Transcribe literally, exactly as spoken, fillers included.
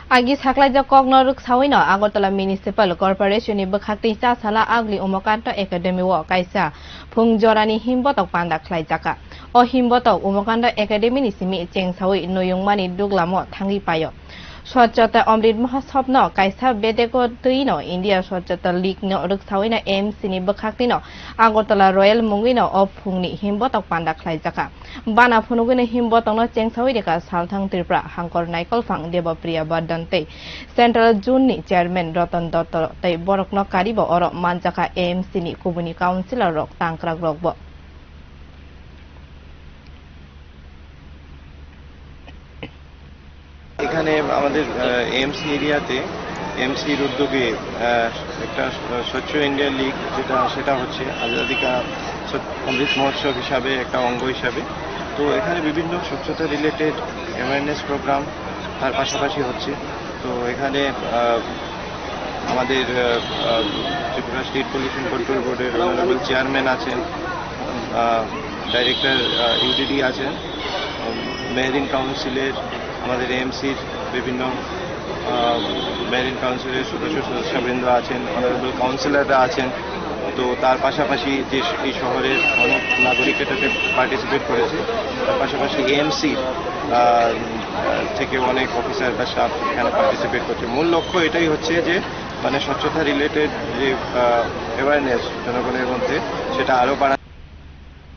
Agi saklaijak kokno rwksawino Agartala Municipal Corporation ni bwkhaktwi Chasala Agli Umakanta Academy o kaisa phung jorani himbotok panda khlaijakha. O himbotok Umakanta Academy ni simi chengsawi nuyungmani duglamo thangwi paio. Swachhata Amrit Mahotsav no kaisa bedego twino India Swachhata League no rwksawino A M C ni bwkhaktwino Agartala Royal mungwino o phungni himbotok panda khlaijakha. Bana phunugwino himbotok no chengsawi rikha Salthang Tripura Hangkor Naikolphang Debapriya Bardhan tei Central Zone ni Chairman Ratan Dotto tei borokno karibo oro manjakha A M C ni kubuni councillor rok tangkrak rokbo. এখানে আমাদের, আহ, এএমসি এরিয়াতে এএমসির উদ্যোগে, আহ, একটা স্বচ্ছ India league, যেটা, সেটা হচ্ছে আজাদি কা স্বচ্ছ অমৃত মহোৎসব হিসাবে একটা অঙ্গ হিসাবে। তো এখানে বিভিন্ন স্বচ্ছতা রিলেটেড অ্যাওয়ারনেস প্রোগ্রাম তার পাশাপাশি হচ্ছে। তো এখানে, আহ, আমাদের, আহ, আহ, ত্রিপুরা স্টেট পলিউশন কন্ট্রোল বোর্ডের অনারেবল চেয়ারম্যান আছেন, আহ, ডাইরেক্টর, আহ, ইউডিডি আছেন, উম, মেয়র ইন কাউন্সিলের, আমাদের এএমসির বিভিন্ন, আহ, মেয়র ইন কাউন্সিলের সদস্য সদস্যবৃন্দ আছেন, অনারেবল কাউন্সিলররা আছেন। তো তার পাশাপাশি যে স-, এই শহরের অনেক নাগরিক এটাতে পার্টিসিপেট করেছে, তার পাশাপাশি এএমসি, আহ, থেকে অনেক অফিসার বা স্টাফ এখানে পার্টিসিপেট করছে। মূল লক্ষ্য এটাই হচ্ছে যে, মানে, স্বচ্ছতা রিলেটেড যে, আহ, অ্যাওয়ারনেস জনগণের মধ্যে, সেটা আরও বাড়ানো।